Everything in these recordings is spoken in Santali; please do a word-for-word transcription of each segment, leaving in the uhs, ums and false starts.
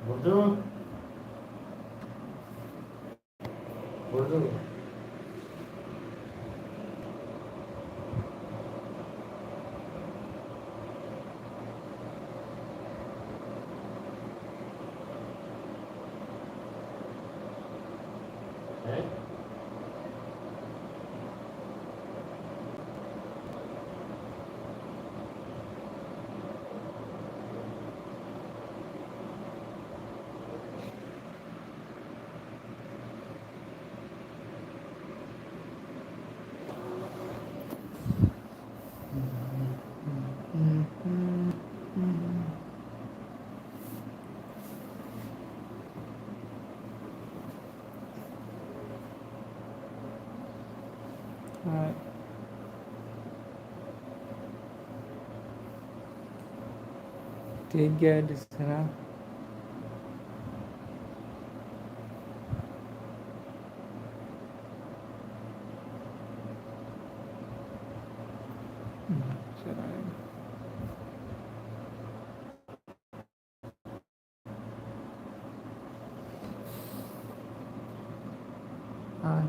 ᱵᱩᱡᱷᱟᱹᱣ? ᱵᱩᱡᱷᱟᱹᱣ? ᱦᱮᱸ? ᱟᱨ ᱴᱷᱤᱠ ᱜᱮᱭᱟ, ᱟᱹᱰᱤ ᱥᱟᱨᱦᱟᱣ᱾ ᱦᱳᱭ᱾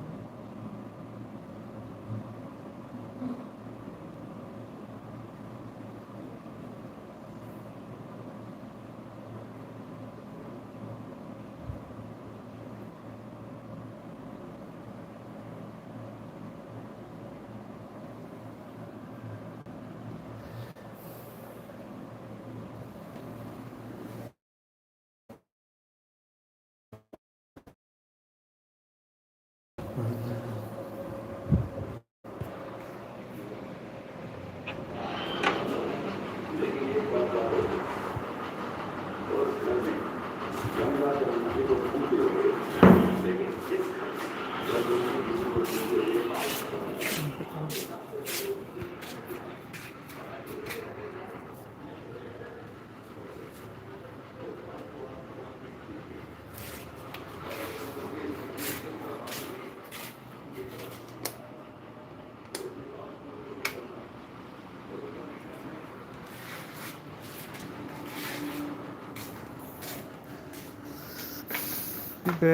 ᱯᱮ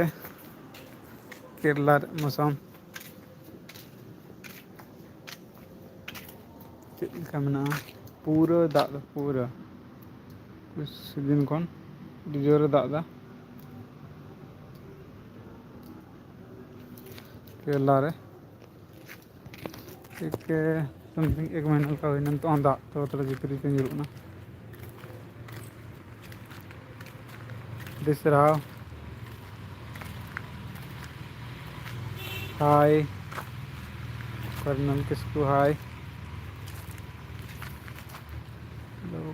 ᱠᱮᱨᱞᱟ ᱨᱮ ᱢᱳᱥᱚᱢ ᱪᱮᱫ ᱞᱮᱠᱟ ᱢᱮᱱᱟᱜᱼᱟ᱾ ᱯᱩᱨᱟᱹ ᱫᱟᱜ ᱫᱟ, ᱯᱩᱨᱟᱹ ᱥᱤᱡᱤᱱ ᱠᱷᱚᱱ ᱟᱹᱰᱤ ᱡᱳᱨᱮ ᱫᱟᱜ ᱫᱟ ᱠᱮᱨᱞᱟ ᱨᱮ᱾ ᱮᱠ ᱥᱚᱢᱛᱷᱤᱝ ᱮᱠ ᱢᱟᱹᱦᱤᱱᱟᱹ ᱞᱮᱠᱟ ᱦᱩᱭᱱᱟ, ᱱᱤᱛᱚᱜ ᱦᱚᱸ ᱫᱟᱜ ᱛᱷᱚᱲᱟ ᱛᱷᱚᱲᱟ ᱡᱷᱤᱯᱤᱨ ᱡᱷᱤᱯᱤᱨ ᱧᱩᱨᱩᱜ ᱠᱟᱱᱟ᱾ ᱟᱹᱰᱤ ᱥᱟᱨᱦᱟᱣ᱾ ᱦᱟᱭ ᱠᱚᱨᱱᱚᱞ ᱠᱤᱥᱠᱩ, ᱦᱟᱭ᱾ ᱦᱮᱞᱳ᱾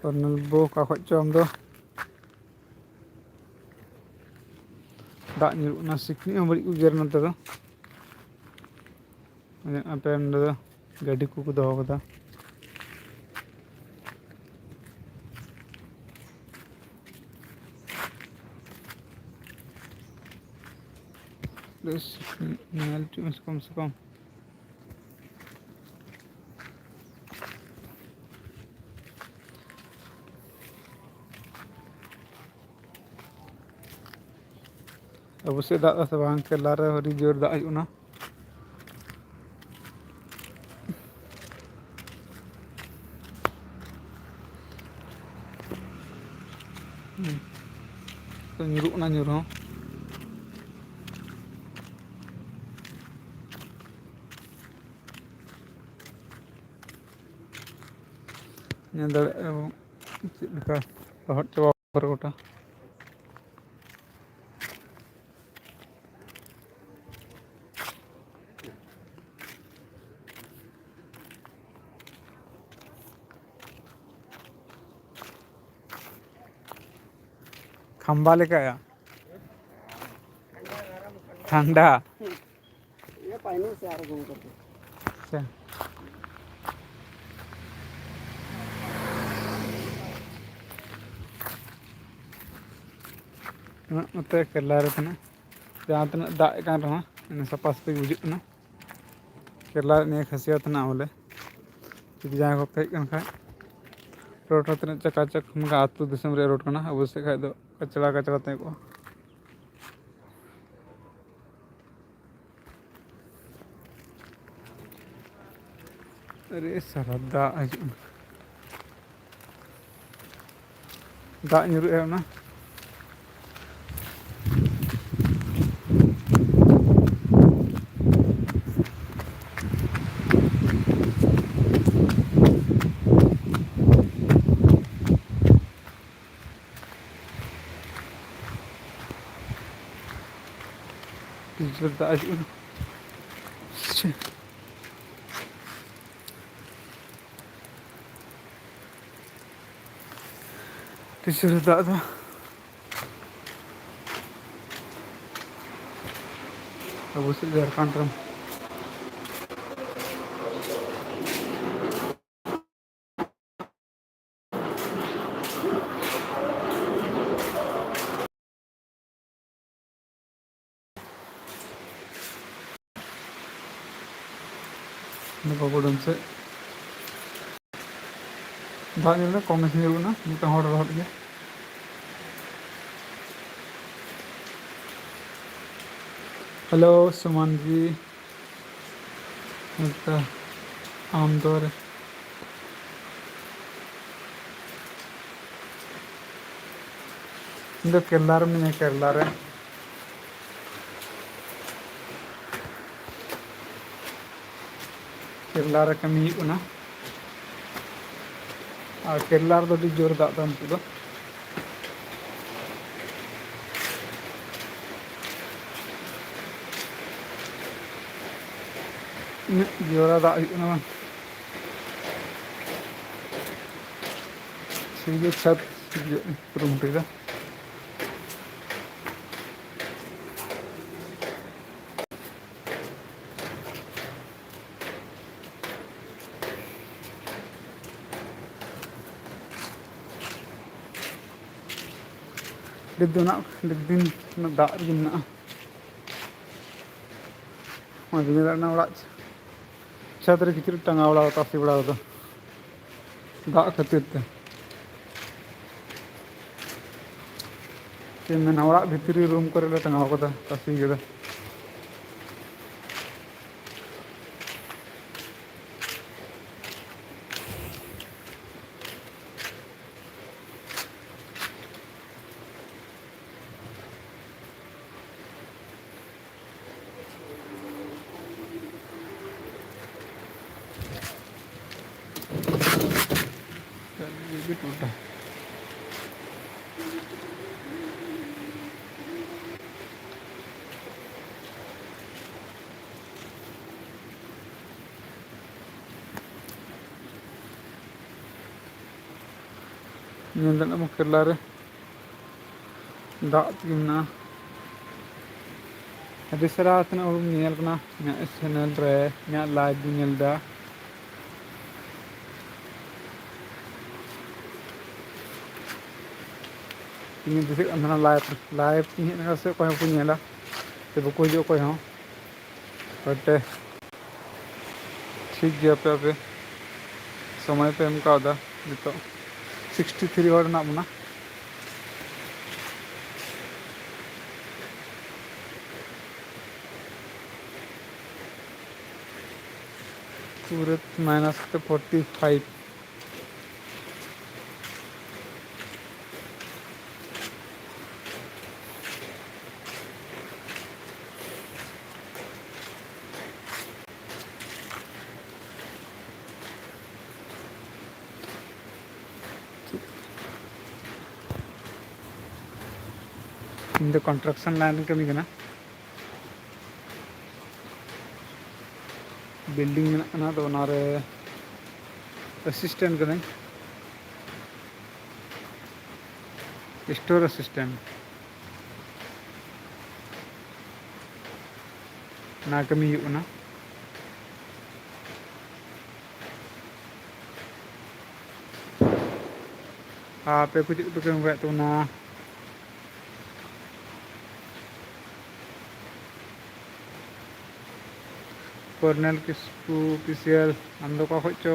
ᱠᱚᱨᱱᱚᱞ ᱵᱟᱹᱵᱩ, ᱚᱠᱟ ᱠᱷᱚᱡ ᱪᱚ ᱟᱢ ᱫᱚ? ᱫᱟᱜ ᱧᱩᱨᱩᱜ ᱠᱟᱱᱟ, ᱥᱤᱠᱲᱤᱡ ᱦᱚᱸ ᱵᱟᱹᱲᱤᱡ ᱠᱚ ᱜᱮᱨ ᱱᱚᱛᱮ ᱫᱚ᱾ ᱟᱯᱮ ᱱᱚᱸᱰᱮ ᱫᱚ ᱜᱟᱹᱰᱤ ᱠᱚᱠᱚ ᱫᱚᱦᱚ ᱠᱟᱫᱟ᱾ ᱵᱮᱥ, ᱧᱮᱞ ᱦᱚᱪᱚᱜ ᱢᱮ ᱠᱚᱢ ᱥᱮ ᱠᱚᱢ᱾ ᱟᱵᱚ ᱥᱮᱫ ᱫᱟᱜ ᱫᱟ ᱥᱮ ᱵᱟᱝ? ᱠᱮᱨᱞᱟ ᱨᱮ ᱟᱹᱰᱤ ᱡᱳᱨ ᱫᱟᱜ ᱦᱩᱭᱩᱜ ᱠᱟᱱᱟ᱾ ᱦᱩᱸ᱾ ᱛᱚ, ᱧᱩᱨᱩᱜ ᱠᱟᱱᱟ ᱧᱩᱨ ᱦᱚᱸ᱾ ᱧᱮᱞ ᱫᱟᱲᱮᱭᱟᱜᱼᱟ ᱵᱚᱱ ᱪᱮᱫ ᱞᱮᱠᱟ ᱞᱚᱦᱚᱫ ᱪᱟᱵᱟ ᱯᱚᱨᱮ ᱜᱚᱴᱟ᱾ ᱠᱷᱟᱢᱵᱟ ᱞᱮᱠᱟ ᱭᱟ᱾ ᱴᱷᱟᱱᱰᱟ᱾ ये पानी से आ रहा घूम करके। ᱟᱪᱪᱷᱟ᱾ ᱩᱱᱟᱹᱜ ᱱᱚᱛᱮ ᱠᱮᱨᱞᱟ ᱨᱮ ᱛᱟᱦᱮᱱᱟ, ᱡᱟᱦᱟᱸ ᱛᱤᱱᱟᱹᱜ ᱫᱟᱜ ᱮ ᱠᱟᱱ ᱨᱮᱦᱚᱸ, ᱥᱟᱯᱷᱟ ᱥᱟᱹᱯᱷᱤ ᱜᱮ ᱵᱩᱡᱷᱟᱹᱜ ᱠᱟᱱᱟ᱾ ᱠᱮᱨᱞᱟ ᱨᱮ ᱱᱤᱭᱟᱹ ᱠᱷᱟᱥᱤᱭᱟᱛ ᱦᱮᱱᱟᱜᱼᱟ ᱵᱚᱞᱮ᱾ ᱡᱩᱫᱤ ᱡᱟᱦᱟᱸᱭ ᱠᱚᱯᱮ ᱦᱮᱡ ᱠᱟᱱ ᱠᱷᱟᱡ, ᱨᱳᱰ ᱦᱚᱸ ᱛᱤᱱᱟᱹᱜ ᱪᱟᱠᱟ ᱪᱟᱠ, ᱢᱮᱱᱠᱷᱟᱱ ᱟᱹᱛᱩ ᱫᱤᱥᱚᱢ ᱨᱮᱭᱟᱜ ᱨᱳᱰ ᱠᱟᱱᱟ᱾ ᱟᱵᱚ ᱥᱮᱫ ᱠᱷᱟᱡ ᱫᱚ ᱠᱟᱪᱲᱟ ᱠᱟᱪᱲᱟ ᱛᱟᱦᱮᱸ ᱠᱚᱜᱼᱟ᱾ ᱟᱨᱮ ᱥᱟᱞᱟ, ᱫᱟᱜ ᱦᱤᱡᱩᱜ ᱠᱟᱱᱟ᱾ ᱫᱟᱜ ᱧᱩᱨᱩᱜ ᱮᱦᱚᱵ ᱮᱱᱟ᱾ ᱟᱹᱰᱤ ᱡᱳᱨ ᱫᱟᱜ ᱦᱤᱡᱩᱜ ᱠᱟᱱᱟ᱾ ᱟᱹᱰᱤ ᱡᱳᱨᱮ ᱫᱟᱜ ᱮᱫᱟ᱾ ᱟᱵᱚ ᱥᱮᱫ ᱡᱷᱟᱲᱠᱷᱚᱸᱰ ᱨᱮ᱾ ᱵᱟᱹᱵᱩ ᱰᱮᱢ ᱥᱮᱫ ᱫᱟᱜ ᱧᱮᱞ ᱢᱮ, ᱠᱚᱢ ᱵᱮᱥᱤ ᱧᱩᱨᱩᱜ ᱠᱟᱱᱟ, ᱢᱤᱫᱴᱟᱝ ᱦᱚᱲ ᱞᱚᱦᱚᱫ ᱜᱮ᱾ ᱦᱮᱞᱳ ᱥᱩᱢᱟᱱ ᱡᱤ, ᱱᱚᱝᱠᱟ ᱟᱢ ᱫᱚ ᱨᱮ ᱤᱧ ᱫᱚ ᱠᱮᱨᱞᱟ ᱨᱮ ᱢᱤᱱᱟᱹᱧᱟ, ᱠᱮᱨᱞᱟ ᱨᱮ᱾ ᱠᱮᱨᱞᱟ ᱨᱮ ᱠᱟᱹᱢᱤ ᱦᱩᱭᱩᱜ ᱠᱟᱱᱟ᱾ ᱟᱨ ᱠᱮᱨᱞᱟ ᱨᱮᱫᱚ ᱟᱹᱰᱤ ᱡᱳᱨ ᱫᱟᱜ ᱫᱟ ᱱᱤᱛᱚᱜ ᱫᱚ᱾ ᱩᱱᱟᱹᱜ ᱡᱳᱨᱟ ᱫᱟᱜ ᱦᱩᱭᱩᱜ ᱠᱟᱱᱟ ᱵᱟᱝ᱾ ᱥᱤ ᱜᱮ ᱪᱷᱟᱫ ᱤᱭᱟᱹ ᱠᱩᱨᱩᱢᱩᱴᱩᱭᱮᱫᱟ᱾ ᱰᱷᱮᱨ ᱫᱚ ᱱᱟᱜ, ᱰᱷᱮᱨ ᱫᱤᱱ ᱚᱱᱟ ᱫᱟᱜ ᱨᱮᱜᱮ ᱢᱮᱱᱟᱜᱼᱟ᱾ ᱚᱱᱟ ᱨᱤᱢᱤᱞ ᱨᱮᱱᱟᱜ ᱚᱲᱟᱜ ᱪᱷᱟᱫᱽ ᱨᱮ ᱠᱤᱪᱨᱤᱡ ᱴᱟᱸᱜᱟᱣ ᱵᱟᱲᱟ ᱠᱟᱛᱮ ᱛᱟᱥᱮ ᱵᱟᱲᱟ ᱠᱟᱫᱟ᱾ ᱫᱟᱜ ᱠᱷᱟᱹᱛᱤᱨ ᱛᱮ᱾ ᱪᱮᱫ ᱮᱢ ᱢᱮᱱᱟ, ᱚᱲᱟᱜ ᱵᱷᱤᱛᱨᱤ ᱨᱩᱢ ᱠᱚᱨᱮ ᱞᱮ ᱴᱟᱸᱜᱟᱣ ᱠᱟᱫᱟ ᱛᱟᱥᱮ ᱠᱟᱫᱟ᱾ ᱧᱮᱞ ᱫᱟᱲᱮᱭᱟᱜ ᱠᱟᱱᱟ ᱠᱮᱨᱞᱟ ᱨᱮ ᱫᱟᱜ ᱛᱮᱜᱮ ᱢᱮᱱᱟᱜᱼᱟ᱾ ᱟᱹᱰᱤ ᱥᱟᱨᱦᱟᱣ ᱛᱤᱱᱟᱹᱜ ᱦᱚᱲ ᱵᱚᱱ ᱧᱮᱞ ᱠᱟᱱᱟ ᱤᱧᱟᱹᱜ ᱪᱮᱱᱮᱞ ᱨᱮ, ᱤᱧᱟᱹᱜ ᱞᱟᱭᱤᱵᱷ ᱵᱚᱱ ᱧᱮᱞ ᱮᱫᱟ᱾ ᱤᱧ ᱫᱤᱥᱟᱹᱜ ᱠᱟᱱ ᱛᱟᱦᱮᱱᱟ ᱞᱟᱭᱤᱵᱷ, ᱞᱟᱭᱤᱵᱷ ᱛᱤᱧ ᱦᱮᱡ ᱞᱮᱱᱟ ᱥᱮ ᱚᱠᱚᱭ ᱦᱚᱸ ᱵᱟᱠᱚ ᱧᱮᱞᱟ ᱥᱮ ᱵᱟᱠᱚ ᱦᱤᱡᱩᱜᱼᱟ ᱚᱠᱚᱭ ᱦᱚᱸ᱾ ᱦᱚᱭᱛᱮ ᱴᱷᱤᱠ ᱜᱮᱭᱟ ᱯᱮ ᱟᱯᱮ, ᱥᱚᱢᱚᱭ ᱯᱮ ᱮᱢ ᱠᱟᱣᱫᱟ᱾ ᱱᱤᱛᱚᱜ ᱥᱤᱠᱥᱴᱤ ᱛᱷᱨᱤ ᱦᱚᱲ ᱢᱮᱱᱟᱜ ᱵᱚᱱᱟ᱾ ᱯᱩᱨᱟᱹ ᱢᱟᱭᱱᱟᱥ ᱠᱟᱛᱮ ᱯᱷᱳᱨᱴᱤ ᱯᱷᱟᱭᱤᱵᱷ᱾ ᱤᱧ ᱫᱚ construction line ᱨᱮᱧ ᱠᱟᱹᱢᱤ ᱠᱟᱱᱟ᱾ ᱵᱤᱞᱰᱤᱝ ᱢᱮᱱᱟᱜ ᱠᱟᱱᱟ, ᱟᱫᱚ ᱚᱱᱟᱨᱮ assistant ᱠᱟᱹᱱᱟᱹᱧ, store assistant᱾ ᱚᱱᱟ ᱠᱟᱹᱢᱤ ᱦᱩᱭᱩᱜ ᱠᱟᱱᱟ᱾ ᱟᱯᱮ ᱠᱚ ᱪᱮᱫ ᱠᱚᱯᱮ ᱠᱟᱹᱢᱤ ᱵᱟᱲᱟᱭᱮᱫ ᱛᱟᱵᱚᱱᱟ? ᱠᱚᱨᱱᱮᱞ ᱠᱤᱥᱠᱩ ᱚᱯᱷᱤᱥᱤᱭᱟᱞ, ᱟᱢ ᱫᱚ ᱚᱠᱟ ᱠᱷᱚᱡ ᱪᱚ?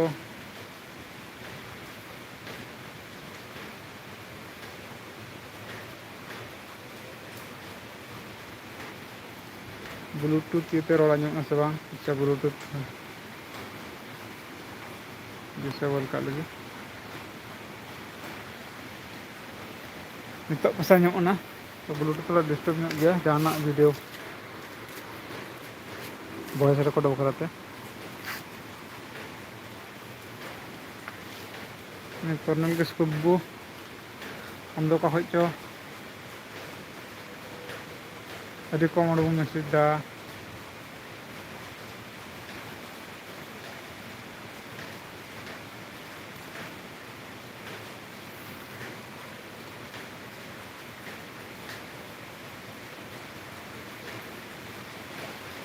ᱵᱞᱩᱴᱩᱛᱷ ᱤᱭᱟᱹᱛᱮ ᱨᱚᱲ ᱟᱸᱡᱚᱢᱚᱜᱼᱟ ᱥᱮ ᱵᱟᱝ? ᱟᱪᱪᱷᱟ, ᱵᱞᱩᱴᱩᱛᱷ ᱰᱤᱥᱮᱵᱚᱞ ᱠᱟᱜ ᱞᱟᱹᱜᱤᱫ᱾ ᱱᱤᱛᱚᱜ ᱯᱟᱥᱮ ᱟᱸᱡᱚᱢᱚᱜ ᱠᱟᱱᱟ᱾ ᱛᱚ ᱵᱞᱩᱴᱩᱛᱷ ᱛᱷᱚᱲᱟ ᱰᱤᱥᱴᱟᱵᱽ ᱧᱚᱜ ᱜᱮᱭᱟ ᱡᱟᱦᱟᱱᱟᱜ ᱵᱷᱤᱰᱤᱭᱳ ᱵᱷᱚᱭᱮᱥ ᱨᱮᱠᱚᱨᱰ ᱵᱟᱠᱷᱨᱟ ᱛᱮ᱾ ᱩᱱᱤ ᱠᱚᱨᱱᱮᱞ ᱠᱤᱥᱠᱩ ᱵᱟᱹᱵᱩ, ᱟᱢ ᱫᱚ ᱚᱠᱟ ᱠᱷᱚᱡ ᱪᱚ? ᱟᱹᱰᱤ ᱠᱚᱢ ᱦᱚᱲ ᱵᱚᱱ ᱢᱮᱥᱮᱡᱽ ᱫᱟ᱾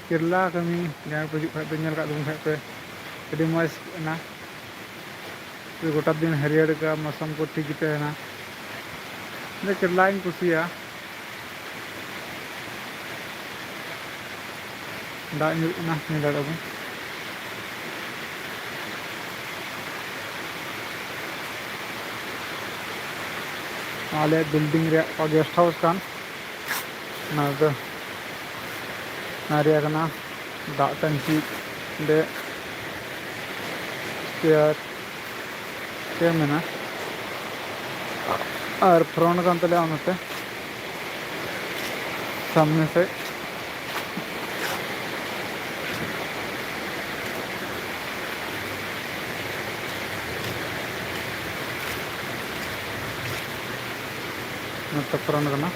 ᱠᱮᱨᱞᱟ ᱠᱟᱹᱢᱤ ᱡᱟᱦᱟᱸᱭ ᱠᱚ ᱦᱤᱡᱩᱜ ᱠᱷᱟᱡ ᱯᱮ, ᱧᱮᱞ ᱠᱟᱜ ᱛᱟᱵᱚᱱ ᱠᱷᱟᱡ ᱯᱮ, ᱟᱹᱰᱤ ᱢᱚᱡᱽ ᱠᱟᱱᱟ᱾ ᱜᱚᱴᱟ ᱫᱤᱱ ᱦᱟᱹᱨᱭᱟᱹᱲ ᱜᱮ, ᱢᱳᱥᱚᱢ ᱠᱚ ᱴᱷᱤᱠ ᱜᱮ ᱛᱟᱦᱮᱱᱟ᱾ ᱤᱧ ᱫᱚ ᱠᱮᱨᱞᱟᱧ ᱠᱩᱥᱤᱭᱟᱜᱼᱟ᱾ ᱫᱟᱜ ᱧᱩᱨᱩᱜ ᱠᱟᱱᱟ, ᱧᱮᱞ ᱫᱟᱲᱮᱭᱟᱜ ᱵᱚᱱ᱾ ᱟᱞᱮ ᱵᱤᱞᱰᱤᱝ ᱨᱮᱭᱟᱜ ᱜᱮᱥᱴ ᱦᱟᱣᱩᱥ ᱠᱟᱱ᱾ ᱚᱱᱟ ᱫᱚ ᱚᱱᱟ ᱨᱮᱭᱟᱜ ᱠᱟᱱᱟ, ᱫᱟᱜ ᱴᱟᱝᱠᱤ ᱚᱸᱰᱮ ᱪᱮᱭᱟᱨ ᱪᱮᱭᱟᱨ ᱢᱮᱱᱟᱜᱼᱟ᱾ ᱟᱨ ᱯᱷᱨᱚᱱᱴ ᱠᱟᱱ ᱛᱟᱞᱮᱭᱟ ᱱᱚᱛᱮ ᱥᱟᱢᱱᱮ ᱥᱮᱫ᱾ ᱱᱚᱛᱮ ᱯᱷᱨᱚᱱᱴ ᱠᱟᱱᱟ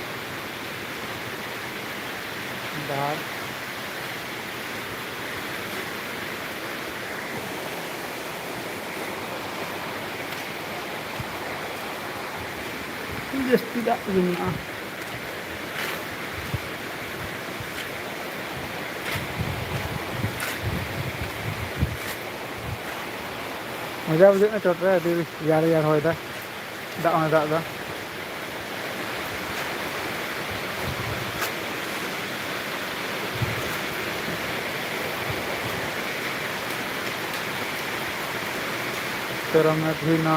ᱰᱟᱦᱟᱨ᱾ ᱡᱟᱹᱥᱛᱤ ᱫᱟᱜ ᱜᱮ ᱢᱮᱱᱟᱜᱼᱟ᱾ ᱢᱚᱡᱟ ᱵᱩᱡᱷᱟᱹᱜ ᱠᱟᱱᱟ ᱪᱚᱴ ᱨᱮ, ᱟᱹᱰᱤ ᱨᱮᱭᱟᱲ ᱨᱮᱭᱟᱲ ᱦᱚᱭ ᱫᱟ, ᱫᱟᱜ ᱦᱚᱸᱭ ᱫᱟᱜ ᱫᱟ᱾ ᱛᱮᱨᱚ ᱢᱤᱱᱤᱴ ᱦᱩᱭᱱᱟ᱾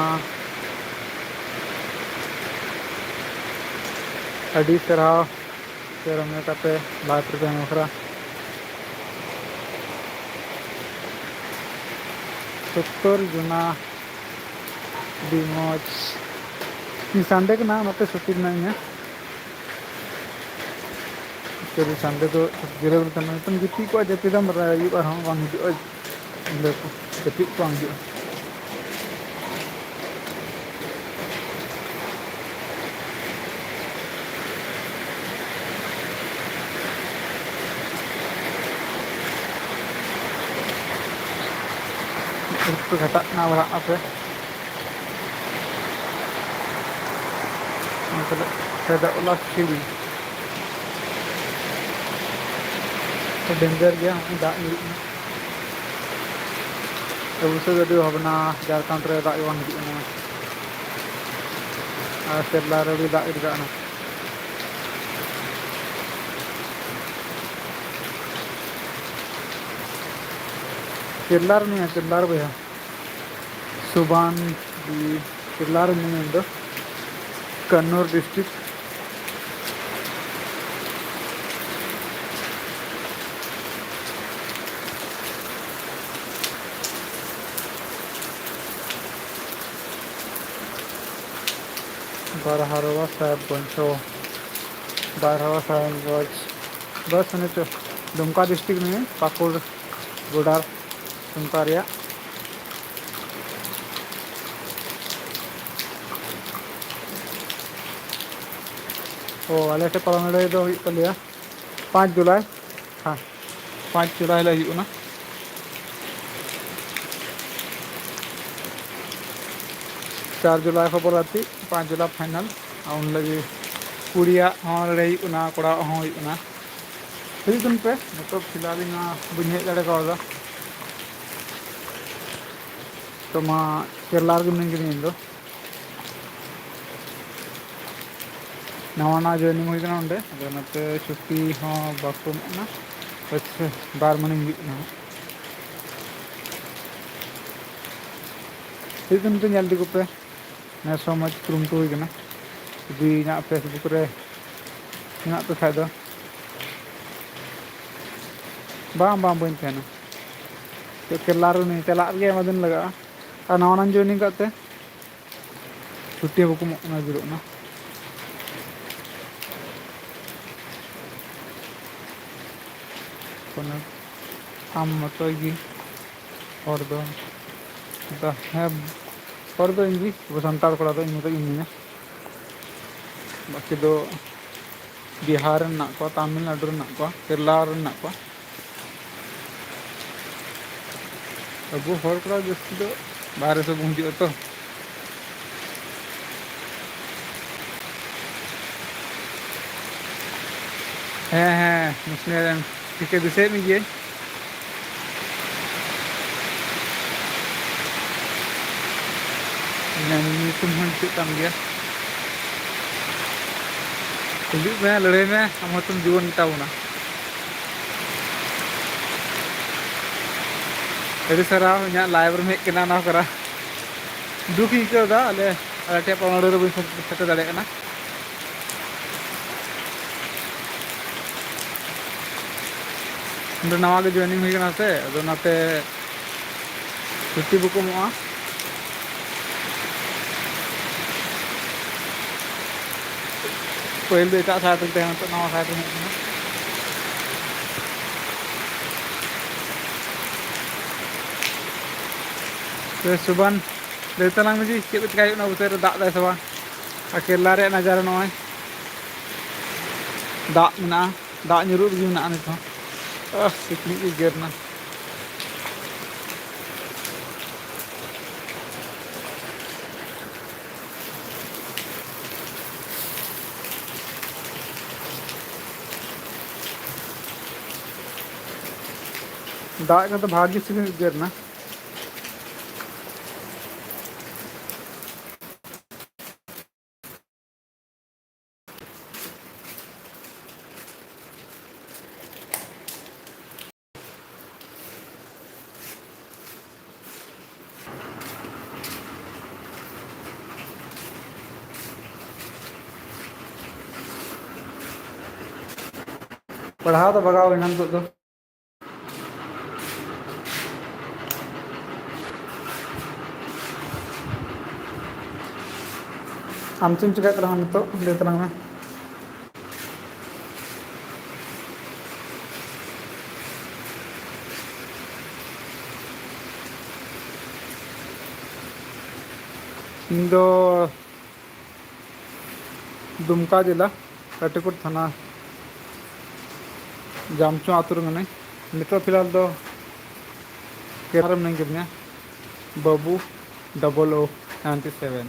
ᱟᱹᱰᱤ ᱥᱟᱨᱦᱟᱣ ᱛᱮᱨᱚ ᱢᱤᱱᱤᱴ ᱟᱯᱮ ᱞᱟᱭᱤᱵᱷ ᱨᱮ ᱛᱟᱦᱮᱱ ᱵᱟᱠᱷᱨᱟ᱾ ᱥᱚᱛᱛᱚᱨ ᱡᱚᱱᱟ, ᱟᱹᱰᱤ ᱢᱚᱡᱽ᱾ ᱛᱤᱦᱤᱧ Sunday ᱠᱟᱱᱟ, ᱚᱱᱟᱛᱮ ᱪᱷᱩᱴᱤ ᱢᱮᱱᱟᱜ ᱤᱧᱟ᱾ Actually Sunday ᱫᱚ ᱡᱤᱨᱟᱹᱣ ᱞᱮᱠᱟᱱ, ᱱᱤᱛᱚᱝ ᱜᱤᱛᱤᱡ ᱠᱚᱜᱼᱟ, ᱡᱟᱹᱯᱤᱫᱟᱢ, ᱟᱹᱭᱩᱵ ᱟᱨᱦᱚᱸ ᱵᱟᱝ ᱦᱤᱡᱩᱜᱼᱟ, ᱧᱤᱫᱟᱹ ᱠᱚ ᱡᱟᱹᱯᱤᱫ ᱠᱚ ᱵᱟᱝ ᱦᱤᱡᱩᱜᱼᱟ᱾ ᱮᱠᱴᱩ ᱜᱷᱟᱴᱟᱜ ᱠᱟᱱᱟ ᱵᱟᱲᱟᱜ ᱟᱯᱮ᱾ ᱚᱱᱟ ᱛᱮᱞᱮ ᱯᱷᱮᱰᱚᱜ ᱞᱟ ᱥᱤᱲᱤ᱾ ᱰᱮᱧᱡᱟᱨ ᱜᱮᱭᱟ, ᱱᱚᱜᱼᱚᱭ ᱫᱟᱜ ᱧᱩᱨᱩᱜ ᱠᱟᱱᱟ᱾ ᱟᱵᱚ ᱥᱮᱫ ᱫᱚ ᱟᱹᱰᱤ ᱵᱷᱟᱵᱽᱱᱟ, ᱡᱷᱟᱲᱠᱷᱚᱸᱰ ᱨᱮ ᱫᱟᱜ ᱜᱮ ᱵᱟᱝ ᱦᱤᱡᱩᱜ ᱠᱟᱱᱟ᱾ ᱟᱨ ᱠᱮᱨᱞᱟ ᱨᱮ ᱟᱹᱰᱤ ᱫᱟᱜ ᱜᱮ ᱨᱟᱠᱟᱵ ᱮᱱᱟ᱾ ᱠᱮᱨᱞᱟ ᱨᱮ ᱢᱮᱱᱟᱭᱟ, ᱠᱮᱨᱞᱟ ᱨᱮ ᱵᱚᱭᱦᱟ᱾ ᱥᱩᱵᱟᱱ ᱠᱮᱨᱞᱟ ᱨᱮ ᱢᱮᱱᱟᱭᱟ ᱤᱧ ᱫᱚ᱾ ᱠᱟᱱᱱᱩᱨ district᱾ ᱵᱟᱨᱦᱟᱨᱣᱟ ᱥᱟᱦᱮᱵᱽᱜᱚᱸᱡᱽ, ᱚ, ᱵᱟᱨᱦᱟᱨᱣᱟ ᱥᱟᱦᱮᱵᱽᱜᱚᱸᱡᱽ᱾ ᱵᱟᱥ ᱚᱱᱮ ᱛᱚ, ᱫᱩᱢᱠᱟ district ᱢᱮᱱᱟᱭᱟ, ᱯᱟᱹᱠᱩᱲ border ᱫᱩᱢᱠᱟ ᱨᱮᱭᱟᱜ᱾ ᱚ, ᱟᱞᱮ ᱴᱷᱮᱱ ᱯᱟᱨᱚᱢ ᱞᱟᱹᱲᱦᱟᱹᱭ ᱫᱚ ᱦᱩᱭᱩᱜ ᱛᱟᱞᱮᱭᱟ ᱯᱟᱸᱪ ᱡᱩᱞᱟᱭ᱾ ᱦᱮᱸ, ᱯᱟᱸᱪ ᱡᱩᱞᱟᱭ ᱦᱤᱞᱳᱜ ᱦᱩᱭᱩᱜ ᱠᱟᱱᱟ᱾ ᱪᱟᱨ ᱡᱩᱞᱟᱭ ᱠᱷᱚᱵᱚᱨ ᱟᱨᱠᱤ, ᱯᱟᱸᱪ ᱡᱩᱞᱟᱭ final᱾ ᱟᱨ ᱩᱱ ᱦᱤᱞᱳᱜ ᱜᱮ ᱠᱩᱲᱤᱭᱟᱜ ᱦᱚᱸ ᱞᱟᱹᱲᱦᱟᱹᱭ ᱦᱩᱭᱩᱜ ᱠᱟᱱᱟ, ᱠᱚᱲᱟᱣᱟᱜ ᱦᱚᱸ ᱦᱩᱭᱩᱜ ᱠᱟᱱᱟ᱾ ᱦᱤᱡᱩᱜ ᱠᱟᱱ ᱯᱮ, ᱱᱤᱛᱚᱜ ᱯᱷᱤᱞᱦᱟᱞ ᱤᱧ ᱢᱟ ᱵᱟᱹᱧ ᱦᱮᱡ ᱫᱟᱲᱮ ᱠᱟᱣᱫᱟ᱾ ᱛᱚ ᱢᱟ ᱠᱮᱨᱞᱟ ᱨᱮᱜᱮ ᱢᱤᱱᱟᱹᱧ ᱠᱟᱹᱫᱤᱧᱟ ᱤᱧ ᱫᱚ᱾ ᱱᱟᱣᱟ ᱱᱟᱣᱟ joining ᱦᱩᱭ ᱠᱟᱱᱟ ᱚᱸᱰᱮ, ᱟᱫᱚ ᱚᱱᱟᱛᱮ ᱪᱷᱩᱴᱤ ᱦᱚᱸ ᱵᱟᱠᱚ ᱮᱢᱚᱜ ᱠᱟᱱᱟ᱾ ᱟᱪᱪᱷᱟ, ᱵᱟᱨ ᱢᱟᱹᱦᱱᱟᱹᱧ ᱦᱩᱭᱩᱜ ᱠᱟᱱᱟ ᱦᱟᱸᱜ᱾ ᱦᱤᱡᱩᱜ ᱠᱟᱱ ᱯᱮ, ᱧᱮᱞ ᱤᱫᱤ ᱠᱚᱯᱮ᱾ ᱱᱮᱥ ᱦᱚᱸ ᱢᱚᱡᱽ ᱠᱩᱨᱩᱢᱩᱴᱩ ᱦᱩᱭ ᱠᱟᱱᱟ᱾ ᱡᱩᱫᱤ ᱤᱧᱟᱹᱜ Facebook ᱨᱮ ᱢᱮᱱᱟᱜ ᱯᱮ ᱠᱷᱟᱡ ᱫᱚ᱾ ᱵᱟᱝ, ᱵᱟᱝ, ᱵᱟᱹᱧ ᱛᱟᱦᱮᱱᱟ᱾ ᱠᱮᱨᱞᱟ ᱨᱮ ᱩᱱᱤ ᱪᱟᱞᱟᱜ ᱨᱮᱜᱮ ᱟᱭᱢᱟ ᱫᱤᱱ ᱞᱟᱜᱟᱜᱼᱟ᱾ ᱟᱨ ᱱᱟᱣᱟ ᱱᱟᱣᱟ joining ᱠᱟᱜ ᱛᱮ ᱪᱷᱩᱴᱤ ᱦᱚᱸ ᱵᱟᱠᱚ ᱮᱢᱚᱜ ᱠᱟᱱᱟ, ᱡᱩᱞᱩᱜ ᱠᱟᱱᱟ᱾ ᱠᱳᱱᱳ ᱟᱢ ᱢᱚᱛᱚᱭ ᱜᱮ ᱦᱚᱲ ᱫᱚ, ᱫᱟ ᱦᱮᱸ, ᱦᱚᱲ ᱫᱚ ᱤᱧ ᱜᱮ, ᱟᱵᱚ ᱥᱟᱱᱛᱟᱲ ᱠᱚᱲᱟ ᱫᱚ ᱤᱧ ᱢᱚᱛᱚ ᱜᱮ ᱢᱤᱱᱟᱹᱧᱟ᱾ ᱵᱟᱹᱠᱤ ᱫᱚ ᱵᱤᱦᱟᱨ ᱨᱮ ᱢᱮᱱᱟᱜ ᱠᱚᱣᱟ, ᱛᱟᱢᱤᱞᱱᱟᱲᱩ ᱨᱮ ᱢᱮᱱᱟᱜ ᱠᱚᱣᱟ, ᱠᱮᱨᱞᱟ ᱨᱮ ᱢᱮᱱᱟᱜ ᱠᱚᱣᱟ᱾ ᱟᱵᱚ ᱦᱚᱲ ᱠᱚᱲᱟ ᱡᱟᱹᱥᱛᱤ ᱫᱚ ᱵᱟᱦᱨᱮ ᱥᱮᱫ ᱵᱚᱱ ᱦᱤᱡᱩᱜᱼᱟ ᱛᱚ᱾ ᱦᱮᱸ, ᱦᱮᱸ, ᱢᱩᱥᱞᱟᱹ ᱨᱮᱱ ᱴᱷᱤᱠᱟᱹ ᱫᱤᱥᱟᱹᱭᱮᱫ ᱢᱮ ᱜᱤᱭᱟᱹᱧ᱾ ᱤᱧᱟᱹᱜ ᱧᱩᱛᱩᱢ ᱦᱚᱸ ᱫᱤᱥᱟᱹᱜ ᱠᱟᱱ ᱜᱮᱭᱟ᱾ ᱦᱤᱡᱩᱜ ᱢᱮ, ᱞᱟᱹᱲᱦᱟᱹᱭ ᱢᱮ, ᱟᱢ ᱦᱚᱸᱛᱚᱢ ᱡᱩᱣᱟᱹᱱ ᱜᱮᱛᱟ ᱵᱚᱱᱟ᱾ ᱟᱹᱰᱤ ᱥᱟᱨᱦᱟᱣ ᱤᱧᱟᱹᱜ live ᱨᱮᱢ ᱦᱮᱡ ᱠᱟᱱᱟ, ᱚᱱᱟ ᱠᱚᱨᱟ ᱫᱩᱠ ᱤᱧ ᱟᱹᱭᱠᱟᱹᱣ ᱮᱫᱟ, ᱟᱞᱮ, ᱟᱞᱮ ᱴᱷᱮᱱ ᱯᱟᱞᱱᱟᱲᱤ ᱨᱮ ᱵᱟᱹᱧ ᱥᱮᱴᱮᱨ ᱫᱟᱲᱮᱭᱟᱜ ᱠᱟᱱᱟ᱾ ᱱᱚᱰᱮ ᱱᱟᱣᱟ ᱜᱮ joining ᱦᱩᱭ ᱠᱟᱱᱟ ᱥᱮ, ᱟᱫᱚ ᱚᱱᱟᱛᱮ ᱪᱷᱩᱴᱤ ᱵᱟᱠᱚ ᱮᱢᱚᱜᱼᱟ᱾ ᱯᱟᱹᱦᱤᱞ ᱫᱚ ᱮᱴᱟᱜ side ᱨᱮᱧ ᱛᱟᱦᱮᱸ ᱠᱟᱱᱟ, ᱱᱤᱛᱚᱜ ᱱᱟᱣᱟ side ᱨᱮᱧ ᱦᱮᱡ ᱠᱟᱱᱟ᱾ ᱛᱚᱵᱮ ᱥᱩᱵᱟᱱ, ᱞᱟᱹᱭ ᱛᱟᱞᱟᱝ ᱢᱮ ᱡᱮ ᱪᱮᱫ ᱠᱚ ᱪᱮᱠᱟᱭ ᱦᱩᱭᱩᱜ ᱠᱟᱱᱟ ᱵᱩᱴᱟᱹ ᱨᱮ, ᱫᱟᱜ ᱫᱟᱭ ᱥᱮ ᱵᱟᱝ? ᱟᱨ ᱠᱮᱨᱞᱟ ᱨᱮᱭᱟᱜ ᱱᱟᱡᱟᱨᱟ ᱱᱚᱜᱼᱚᱭ ᱫᱟᱜ ᱢᱮᱱᱟᱜᱼᱟ, ᱫᱟᱜ ᱧᱩᱨᱩᱜ ᱨᱮᱜᱮ ᱢᱮᱱᱟᱜᱼᱟ ᱱᱤᱛ ᱦᱚᱸ᱾ ᱟᱦ, ᱥᱤᱠᱲᱤᱡ ᱜᱮ ᱜᱮᱨ ᱮᱱᱟ᱾ ᱫᱟᱜ ᱠᱟᱛᱮ ᱵᱷᱟᱜᱤ ᱥᱤᱠᱲᱤᱡ ᱜᱮᱨ ᱮᱱᱟ᱾ ᱯᱟᱲᱦᱟᱣ ᱫᱚ ᱵᱷᱟᱜᱟᱣ ᱮᱱᱟ ᱱᱤᱛᱚᱜ ᱫᱚ᱾ ᱟᱢ ᱪᱮᱫ ᱮᱢ ᱪᱤᱠᱟᱹᱭᱮᱫ ᱛᱟᱞᱟᱝᱟ ᱱᱤᱛᱚᱜ? ᱞᱟᱹᱭ ᱛᱟᱞᱟᱝ ᱢᱮ᱾ ᱤᱧ ᱫᱚ ᱫᱩᱢᱠᱟ ᱡᱮᱞᱟ, ᱠᱟᱴᱤᱠᱩᱴ ᱛᱷᱟᱱᱟ, ᱡᱟᱢᱪᱩ ᱟᱹᱛᱩ ᱨᱮ ᱢᱮᱱᱟᱹᱧ᱾ ᱱᱤᱛᱚᱜ ᱯᱷᱤᱞᱦᱟᱞ ᱫᱚ ᱠᱮᱢᱯ ᱨᱮ ᱢᱤᱱᱟᱹᱧ ᱠᱟᱫᱤᱧᱟ, ᱵᱟᱹᱵᱩ ᱰᱚᱵᱚᱞ ᱳ ᱱᱟᱭᱤᱱᱴᱤ ᱥᱮᱵᱷᱮᱱ᱾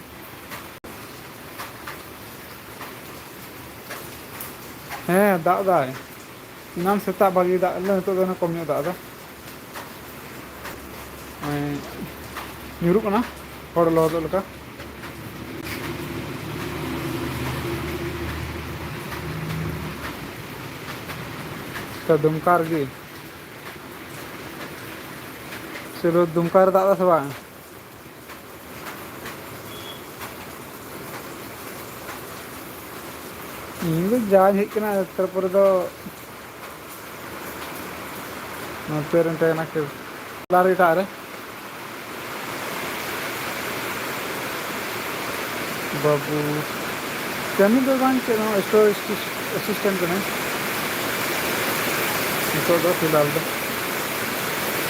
ᱦᱮᱸ, ᱫᱟᱜ ᱫᱟᱭ᱾ ᱮᱱᱟᱱ ᱥᱮᱛᱟᱜ ᱵᱷᱟᱜᱮ ᱫᱟᱜ ᱞᱮᱫᱟ, ᱱᱤᱛᱚᱜ ᱫᱚ ᱠᱚᱢ ᱧᱚᱜ ᱫᱟᱜ ᱮᱫᱟ᱾ ᱱᱚᱜᱼᱚᱭ ᱧᱩᱨᱩᱜ ᱠᱟᱱᱟ ᱦᱚᱲ ᱞᱚᱦᱚᱫᱚᱜ ᱞᱮᱠᱟ᱾ ᱛᱚ, ᱫᱩᱢᱠᱟ ᱨᱮᱜᱮ᱾ ᱪᱚᱞᱚ, ᱫᱩᱢᱠᱟ ᱨᱮ ᱫᱟᱜ ᱮᱫᱟ ᱥᱮ ᱵᱟᱝ? ᱤᱧ ᱫᱚ ᱡᱟᱧ ᱦᱮᱡ ᱠᱟᱱᱟ, ᱛᱟᱨᱯᱚᱨᱮ ᱫᱚ ᱱᱚᱛᱮ ᱨᱮ ᱛᱟᱦᱮᱸ ᱠᱟᱱᱟ ᱠᱮ-, ᱞᱟᱨ ᱮᱴᱟᱜ ᱨᱮ᱾ ᱵᱟᱹᱵᱩ, ᱠᱟᱹᱢᱤ ᱫᱚ ᱵᱟᱝ, ᱪᱮᱫ ᱦᱚᱸ, ᱥᱴᱳᱨ ᱮᱥᱤᱥᱴᱮᱱᱴ ᱠᱟᱹᱱᱟᱹᱧ ᱱᱤᱛᱚᱜ ᱫᱚ ᱯᱷᱤᱞᱦᱟᱞ ᱫᱚ᱾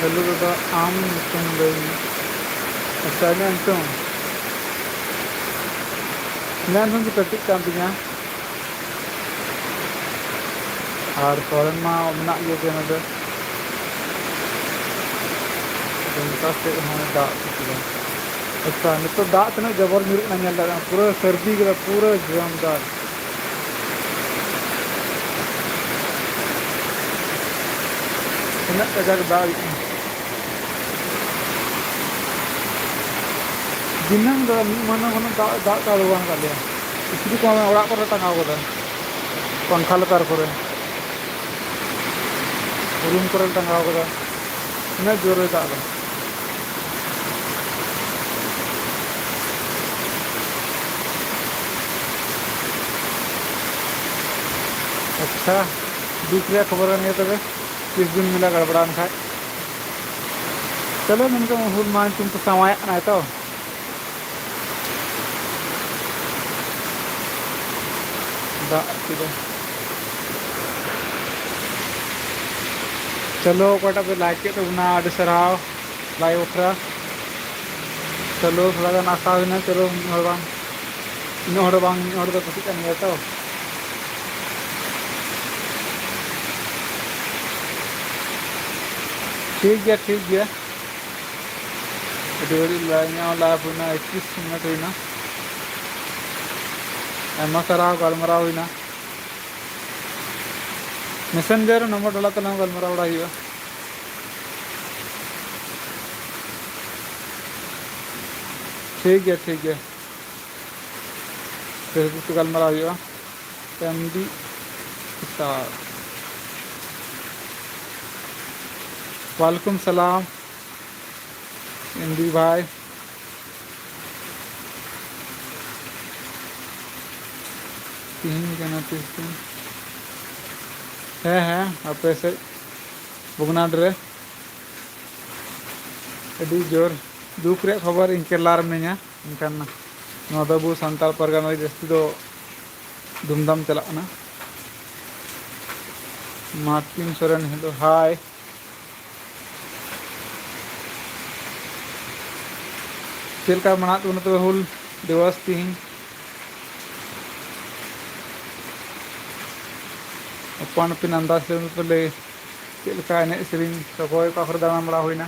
ᱦᱮᱞᱳ ᱫᱟᱫᱟ, ᱟᱢ ᱧᱩᱛᱩᱢ ᱞᱟᱹᱭ ᱢᱮ᱾ ᱟᱪᱪᱷᱟ, ᱤᱧᱟᱹᱜ ᱧᱩᱛᱩᱢ, ᱤᱧᱟᱹᱜ ᱧᱩᱛᱩᱢ ᱫᱚ ᱠᱟᱹᱴᱤᱡ ᱠᱟᱱ ᱛᱤᱧᱟᱹ᱾ ᱟᱨ ᱠᱚᱨᱮᱱ ᱢᱟ ᱢᱮᱱᱟᱜ ᱜᱮ ᱱᱚᱰᱮ᱾ ᱫᱩᱢᱠᱟ ᱥᱮᱫ ᱦᱚᱸ ᱫᱟᱜ ᱠᱮᱫᱟ᱾ ᱟᱪᱪᱷᱟ, ᱱᱤᱛᱚᱜ ᱫᱟᱜ ᱛᱤᱱᱟᱹᱜ ᱡᱚᱵᱚᱨ ᱧᱩᱨᱩᱜ ᱠᱟᱱᱟ, ᱧᱮᱞ ᱫᱟᱲᱮᱭᱟᱜ ᱠᱟᱱᱟ, ᱯᱩᱨᱟᱹ ᱥᱟᱹᱨᱫᱤ ᱠᱮᱫᱟ, ᱯᱩᱨᱟᱹ ᱡᱚᱢᱫᱟᱨ᱾ ᱛᱤᱱᱟᱹᱜ ᱠᱟᱡᱟᱠ ᱫᱟᱜ ᱦᱩᱭᱩᱜ ᱠᱟᱱᱟ᱾ ᱫᱤᱱᱟᱹᱢ ᱫᱚ ᱢᱤᱫ ᱢᱟᱹᱦᱱᱟᱹ ᱠᱷᱚᱱᱟᱜ ᱫᱟᱜ, ᱫᱟᱜ ᱪᱟᱹᱞᱩ ᱵᱟᱝ ᱠᱟᱜ ᱞᱮᱭᱟ᱾ ᱠᱤᱪᱨᱤᱡ ᱠᱚ ᱚᱲᱟᱜ ᱠᱚᱨᱮ ᱴᱟᱸᱜᱟᱣ ᱠᱟᱫᱟ, ᱯᱟᱝᱠᱷᱟ ᱞᱟᱛᱟᱨ ᱠᱚᱨᱮ, ᱨᱩᱢ ᱠᱚᱨᱮ ᱴᱟᱸᱜᱟᱣ ᱠᱟᱫᱟ᱾ ᱩᱱᱟᱹᱜ ᱡᱳᱨᱮ ᱫᱟᱜ ᱫᱟ᱾ ᱟᱪᱪᱷᱟ, ᱫᱩᱠ ᱨᱮᱭᱟᱜ ᱠᱷᱚᱵᱚᱨ ᱠᱟᱱ ᱜᱮᱭᱟ ᱛᱚᱵᱮ, ᱛᱤᱥ ᱫᱤᱱ ᱢᱮᱞᱟ ᱜᱟᱲᱵᱟᱲᱟᱣᱮᱱ ᱠᱷᱟᱡ᱾ ᱪᱚᱞᱚ, ᱢᱮᱱᱠᱷᱟᱱ ᱦᱩᱞ ᱢᱟᱦᱟ ᱧᱩᱛᱩᱢ ᱛᱮ ᱥᱟᱶᱟᱭᱟᱜ ᱠᱟᱱᱟᱭ ᱛᱚ᱾ ᱫᱟᱜ ᱠᱮᱫᱟ᱾ ᱪᱚᱞᱚ, ᱚᱠᱚᱭᱴᱟᱜ ᱯᱮ ᱞᱟᱭᱤᱠ ᱠᱮᱫ ᱛᱟᱵᱚᱱᱟ, ᱟᱹᱰᱤ ᱥᱟᱨᱦᱟᱣ ᱞᱟᱭᱤᱠ ᱵᱟᱠᱷᱨᱟ᱾ ᱪᱚᱞᱚ, ᱛᱷᱚᱲᱟ ᱜᱟᱱ ᱟᱥᱟ ᱦᱩᱭᱱᱟ, ᱪᱚᱞᱚ, ᱢᱤᱫ ᱦᱚᱲ ᱵᱟᱝ, ᱢᱤᱫ ᱦᱚᱲ ᱫᱚ ᱵᱟᱝ, ᱢᱤᱫ ᱦᱚᱲ ᱫᱚ ᱠᱩᱥᱤᱜ ᱠᱟᱱ ᱜᱮᱭᱟ ᱛᱚ᱾ ᱴᱷᱤᱠ ᱜᱮᱭᱟ, ᱴᱷᱤᱠ ᱜᱮᱭᱟ᱾ ᱟᱹᱰᱤ ᱜᱷᱟᱹᱲᱤᱡ ᱞᱟᱭᱤᱱ ᱦᱚᱸ ᱞᱟᱭᱤᱵᱷ ᱦᱩᱭᱱᱟ, ᱮᱠᱛᱨᱤᱥ ᱢᱤᱱᱤᱴ ᱦᱩᱭᱱᱟ᱾ ᱟᱭᱢᱟ ᱥᱟᱨᱦᱟᱣ, ᱜᱟᱞᱢᱟᱨᱟᱣ ᱦᱩᱭᱱᱟ᱾ ᱢᱮᱥᱮᱧᱡᱟᱨ ᱨᱮ ᱱᱚᱢᱵᱚᱨ ᱰᱟᱞᱟ ᱛᱟᱞᱟᱝ, ᱜᱟᱞᱢᱟᱨᱟᱣ ᱵᱟᱲᱟ ᱦᱩᱭᱩᱜᱼᱟ᱾ ᱴᱷᱤᱠ ᱜᱮᱭᱟ, ᱴᱷᱤᱠ ᱜᱮᱭᱟ᱾ Facebook ᱛᱮ ᱜᱟᱞᱢᱟᱨᱟᱣ ᱦᱩᱭᱩᱜᱼᱟ᱾ ᱮᱢ ᱰᱤ ᱥᱟᱨ, ᱣᱟᱞᱮᱠᱩᱢ ᱥᱟᱞᱟᱢ᱾ ᱮᱢ ᱰᱤ ᱵᱷᱟᱭ, ᱛᱤᱦᱤᱧ ᱠᱟᱱᱟ ᱛᱤᱥ ᱫᱤᱱ? ᱦᱮᱸ, ᱦᱮᱸ, ᱟᱯᱮ ᱥᱮᱫ ᱵᱷᱚᱜᱽᱱᱟᱰᱤ ᱨᱮ ᱟᱹᱰᱤ ᱡᱳᱨ ᱫᱩᱠ ᱨᱮᱭᱟᱜ ᱠᱷᱚᱵᱚᱨ ᱤᱧ ᱠᱮᱞᱟᱨ ᱢᱤᱱᱟᱹᱧᱟ᱾ ᱢᱮᱱᱠᱷᱟᱱ ᱱᱚᱣᱟ ᱫᱚ ᱟᱵᱚ ᱥᱟᱱᱛᱟᱲ ᱯᱟᱨᱜᱟᱱᱟ ᱨᱮ ᱡᱟᱹᱥᱛᱤ ᱫᱚ ᱫᱷᱩᱢᱫᱷᱟᱢ ᱪᱟᱞᱟᱜ ᱠᱟᱱᱟ᱾ Martin Soren, hello, hi᱾ ᱪᱮᱫ ᱞᱮᱠᱟ ᱢᱟᱱᱟᱣ ᱛᱟᱵᱚᱱᱟ ᱛᱚᱵᱮ ᱦᱩᱞ ᱫᱤᱵᱚᱥ ᱛᱤᱦᱤᱧ? ᱟᱯᱟᱱ ᱟᱹᱯᱤᱱ ᱟᱱᱫᱟᱡ ᱞᱟᱹᱭ ᱢᱮ ᱛᱚᱵᱮ, ᱪᱮᱫ ᱞᱮᱠᱟ ᱮᱱᱮᱡ ᱥᱮᱨᱮᱧ, ᱚᱠᱚᱭ ᱚᱠᱟ ᱠᱚᱨᱮ ᱫᱟᱬᱟ ᱵᱟᱲᱟ ᱦᱩᱭᱱᱟ?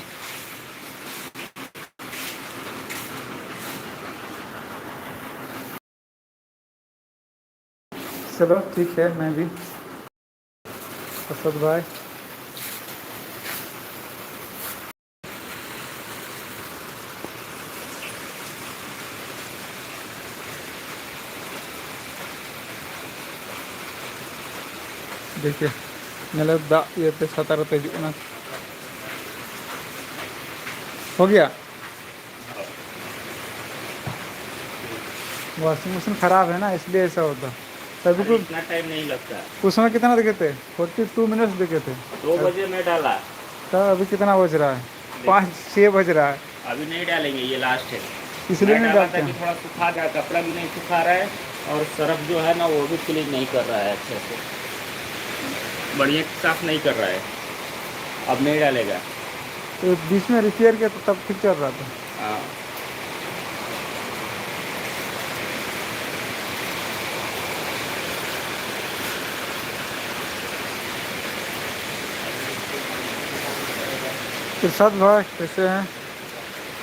चलो ठीक है, मैं भी असद भाई। देखिए, ᱧᱮᱞᱮ ᱫᱟᱜ ᱤᱭᱟᱹᱛᱮ ᱪᱷᱟᱛᱟ ᱠᱟᱛᱮ ᱦᱤᱡᱩᱜ ᱠᱟᱱᱟ᱾ हो गया? वॉशिंग मशीन खराब है ना, इसलिए ऐसा होता। तभी अरे, को इतना टाइम नहीं लगता। उस समय कितना देखे थे? फोर्टी टू मिनट्स देखे थे। दो बजे मैं डाला। तब अभी कितना बज रहा है? देखो। पाँच, छः बज रहा है। अभी नहीं डालेंगे, ये लास्ट है। इसलिए मैं नहीं डाला डालते था कि हैं। थोड़ा सुखा जाए, कपड़ा भी नहीं सुखा रहा है। और सर्फ जो है ना, वो भी क्लीन नहीं कर रहा है अच्छे से, बढ़िया साफ नहीं कर रहा है। अब नहीं डालेगा। तो बीच में रिपेयर किया तो तब ठीक चल रहा था। हाँ। इरशाद भाई, कैसे हैं?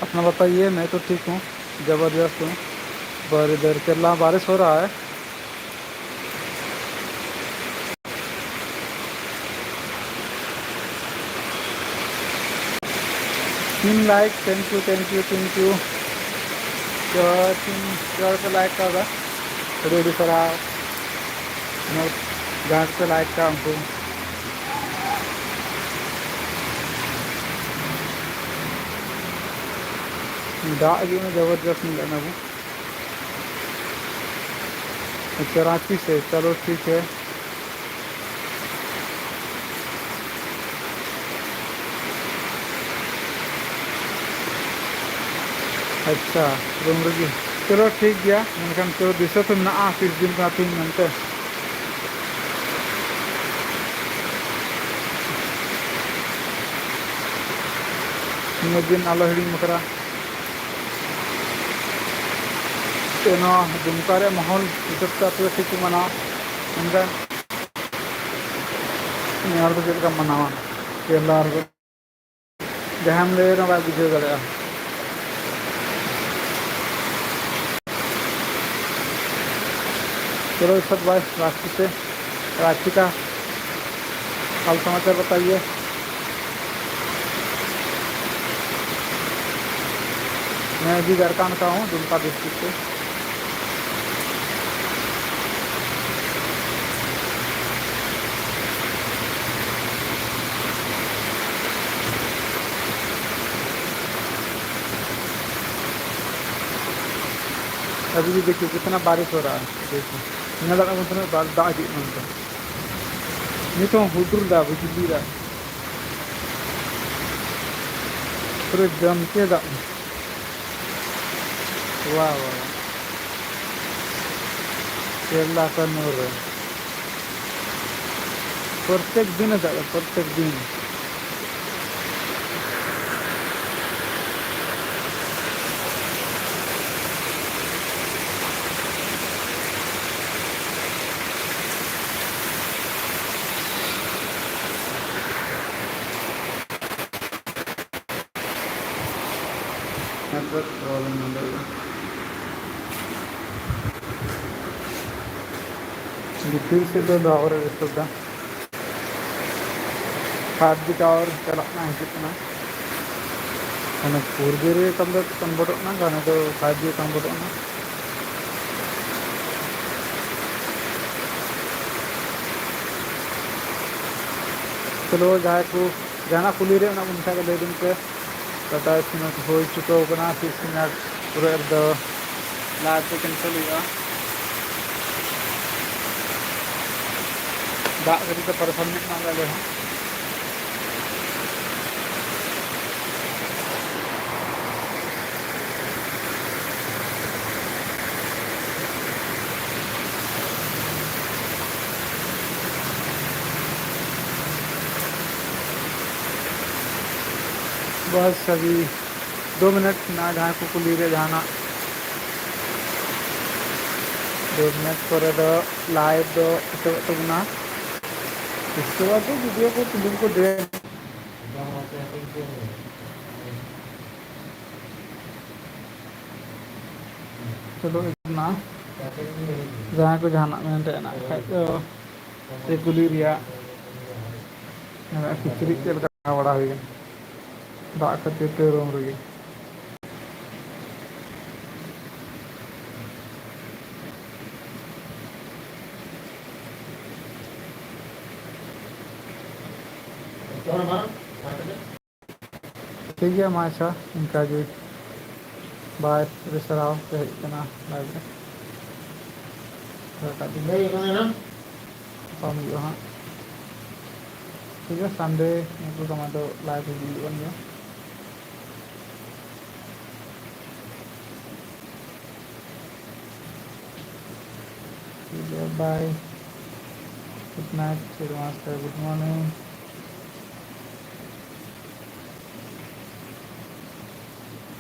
अपना बताइए। मैं तो ठीक हूँ, ज़बरदस्त हूँ। पर इधर केरला बारिश हो रहा है। तीन like, thank you, thank you, thank you। ᱪᱚ ᱛᱤᱱ ᱪᱚ ᱯᱮ ᱞᱟᱭᱤᱠ ᱠᱟᱫᱟ, ᱟᱹᱰᱤ ᱟᱹᱰᱤ ᱥᱟᱨᱦᱟᱣ᱾ ᱡᱟᱦᱟᱸ ᱯᱮ ᱞᱟᱭᱤᱠ ᱠᱟᱜ ᱩᱱᱠᱩ᱾ ᱫᱟᱜ ᱦᱤᱡᱩᱜ ᱠᱟᱱᱟ ᱡᱚᱵᱚᱨᱫᱚᱥᱛ, ᱧᱮᱞ ᱮᱫ ᱠᱟᱱᱟ ᱵᱚᱱ᱾ ᱠᱟᱨᱟᱪᱤ ᱥᱮ, ᱪᱚᱞᱚ ᱴᱷᱤᱠ ᱦᱮ᱾ ᱟᱪᱪᱷᱟ, ᱨᱩᱢ ᱨᱮᱜᱮ᱾ ᱪᱚᱞᱚ ᱴᱷᱤᱠ ᱜᱮᱭᱟ, ᱢᱮᱱᱠᱷᱟᱱ ᱪᱚᱞᱚ ᱫᱤᱥᱟᱹ ᱛᱚ ᱢᱮᱱᱟᱜᱼᱟ ᱛᱤᱥ ᱫᱤᱱ ᱠᱟᱱᱟ ᱛᱮᱦᱮᱧ ᱢᱮᱱᱛᱮ᱾ ᱱᱤᱭᱟᱹ ᱫᱤᱱ ᱟᱞᱚ ᱦᱤᱲᱤᱧ ᱵᱟᱠᱷᱨᱟ᱾ ᱛᱚ ᱱᱚᱣᱟ ᱫᱩᱢᱠᱟ ᱨᱮᱭᱟᱜ ᱢᱟᱦᱚᱞ ᱦᱤᱥᱟᱹᱵ ᱛᱮ ᱟᱯᱮ ᱫᱚ ᱴᱷᱤᱠ ᱯᱮ ᱢᱟᱱᱟᱣᱟ, ᱢᱮᱱᱠᱷᱟᱱ ᱱᱤᱭᱟᱹ ᱦᱚᱲ ᱫᱚ ᱪᱮᱫ ᱞᱮᱠᱟᱢ ᱢᱟᱱᱟᱣᱟ? ᱠᱮᱨᱞᱟ ᱨᱮᱫᱚ ᱡᱟᱦᱟᱸᱭᱮᱢ ᱞᱟᱹᱭ ᱨᱮᱦᱚᱸ ᱵᱟᱭ ᱵᱩᱡᱷᱟᱹᱣ ᱫᱟᱲᱮᱭᱟᱜᱼᱟ᱾ चलो इरशाद भाई, रांची से, रांची का हाल समाचार बताइए। मैं भी झारखंड का हूँ, दुमका डिस्ट्रिक्ट से। अभी भी देखिए कितना बारिश हो रहा है, देखो। ᱧᱮᱞ ᱫᱟᱲᱮᱭᱟᱜ ᱠᱟᱱ ᱛᱟᱦᱮᱱᱟ ᱫᱟᱜ, ᱫᱟᱜ ᱦᱤᱡᱩᱜ ᱠᱟᱱ ᱛᱟᱦᱮᱱᱟ᱾ ᱱᱤᱛ ᱦᱚᱸ ᱦᱩᱰᱩᱨ ᱫᱟ, ᱵᱤᱡᱽᱞᱤ ᱫᱟ᱾ ᱯᱩᱨᱟᱹ ᱡᱚᱢ ᱠᱮ ᱫᱟᱜ᱾ ᱣᱟ, ᱣᱟ, ᱣᱟ᱾ ᱠᱮᱨᱞᱟ ᱠᱟᱱᱱᱩᱨ ᱨᱮ ᱯᱨᱚᱛᱮᱠ ᱫᱤᱱ ᱮ ᱫᱟᱜ ᱮᱫᱟ, ᱯᱨᱚᱛᱮᱠ ᱫᱤᱱ᱾ Network problem ᱱᱚᱰᱮ ᱫᱚ᱾ ᱵᱷᱤᱛᱤᱨ ᱥᱮᱫ ᱫᱚ ᱴᱟᱣᱟᱨ ᱮ ᱰᱤᱥᱴᱟᱵ ᱫᱟ᱾ ᱯᱷᱟᱭᱤᱵᱷ ᱡᱤ ᱴᱟᱣᱟᱨ ᱪᱟᱞᱟᱜ ᱠᱟᱱᱟ, ᱦᱤᱡᱩᱜ ᱠᱟᱱᱟ᱾ ᱢᱟᱱᱮ ᱯᱷᱳᱨ ᱡᱤ ᱨᱮ ᱠᱚᱱᱵᱷᱟᱨᱴᱚᱜ ᱠᱟᱱᱟ, ᱜᱷᱟᱱᱮ ᱫᱚ ᱯᱷᱟᱭᱤᱵᱷ ᱡᱤ ᱠᱚᱱᱵᱷᱟᱨᱴᱚᱜ ᱠᱟᱱᱟ᱾ ᱪᱚᱞᱚ, ᱡᱟᱦᱟᱸᱭ ᱠᱚ ᱡᱟᱦᱟᱱᱟᱜ ᱠᱩᱞᱤ ᱨᱮ ᱢᱮᱱᱟᱜ ᱵᱚᱱ ᱠᱷᱟᱡ ᱫᱚ ᱞᱟᱹᱭ ᱵᱚᱱ ᱯᱮ᱾ ᱴᱟᱴᱟ ᱥᱤᱢᱮᱱᱴ ᱦᱩᱭ ᱪᱩᱠᱟᱹᱣ ᱠᱟᱱᱟ, ᱛᱤᱥ ᱢᱤᱱᱤᱴ ᱯᱩᱨᱟᱹ ᱨᱮᱫᱚ ᱞᱟᱭᱤᱵᱷ ᱫᱚ ᱠᱮᱱᱥᱮᱞ ᱦᱩᱭᱩᱜᱼᱟ᱾ ᱫᱟᱜ ᱠᱷᱟᱹᱛᱤᱨ ᱛᱮ ᱯᱟᱨᱮᱥᱟᱱ ᱧᱚᱜ ᱠᱟᱱᱟᱞᱮ ᱟᱞᱮ ᱦᱚᱸ᱾ ᱵᱟᱥ ᱟᱹᱵᱷᱤ ᱫᱩ ᱢᱤᱱᱤᱴ ᱢᱮᱱᱟᱜᱼᱟ, ᱡᱟᱦᱟᱸᱭ ᱠᱚ ᱠᱩᱞᱤ ᱨᱮ ᱡᱟᱦᱟᱱᱟᱜ᱾ ᱫᱩ ᱢᱤᱱᱤᱴ ᱯᱚᱨᱮ ᱫᱚ ᱞᱟᱭᱤᱵᱷ ᱫᱚ ᱮᱛᱚᱦᱚᱵᱚᱜ ᱛᱟᱵᱚᱱᱟ᱾ ᱩᱥᱠᱮ ᱵᱟᱫ ᱫᱚ ᱵᱷᱤᱰᱤᱭᱳ ᱠᱚ ᱛᱤᱸᱜᱩ ᱠᱚ ᱫᱮ᱾ ᱪᱚᱞᱚ ᱮᱱᱟ᱾ ᱡᱟᱦᱟᱸᱭ ᱠᱚ ᱡᱟᱦᱟᱱᱟᱜ ᱢᱮᱱ ᱨᱮ ᱦᱮᱱᱟᱜ ᱠᱷᱟᱡ ᱫᱚ ᱥᱮ ᱠᱩᱞᱤ ᱨᱮᱭᱟᱜ ᱢᱮᱱᱟᱜᱼᱟ, ᱠᱤᱪᱨᱤᱡ ᱪᱮᱫ ᱞᱮᱠᱟ ᱵᱟᱲᱟ ᱦᱩᱭ ᱠᱟᱱᱟ ᱫᱟᱜ ᱠᱷᱟᱹᱛᱤᱨ ᱛᱮ ᱨᱩᱢ ᱨᱮᱜᱮ᱾ ᱴᱷᱤᱠ ᱜᱮᱭᱟ, ᱢᱟ ᱟᱪᱪᱷᱟ, ᱤᱱᱠᱟ ᱜᱮ᱾ ᱵᱟᱭ ᱨᱮᱥᱟᱨᱟᱣ ᱛᱮ ᱦᱮᱡ ᱠᱟᱱᱟ ᱞᱟᱭᱤᱵᱷ ᱨᱮ᱾ ᱨᱟᱠᱟᱵ ᱤᱫᱤ ᱧᱟᱯᱟᱢ ᱦᱩᱭᱩᱜᱼᱟ ᱦᱟᱸᱜ᱾ ᱴᱷᱤᱠ ᱜᱮᱭᱟ, ᱥᱟᱱᱰᱮ ᱱᱩᱠᱩ ᱥᱚᱢᱚᱭ ᱫᱚ ᱞᱟᱭᱤᱵᱷ ᱦᱤᱡᱩᱜ ᱦᱩᱭᱩᱜ ᱠᱟᱱ ᱜᱮᱭᱟ᱾ ᱴᱷᱤᱠ ᱜᱮᱭᱟ, bye, good night, headmaster, good morning.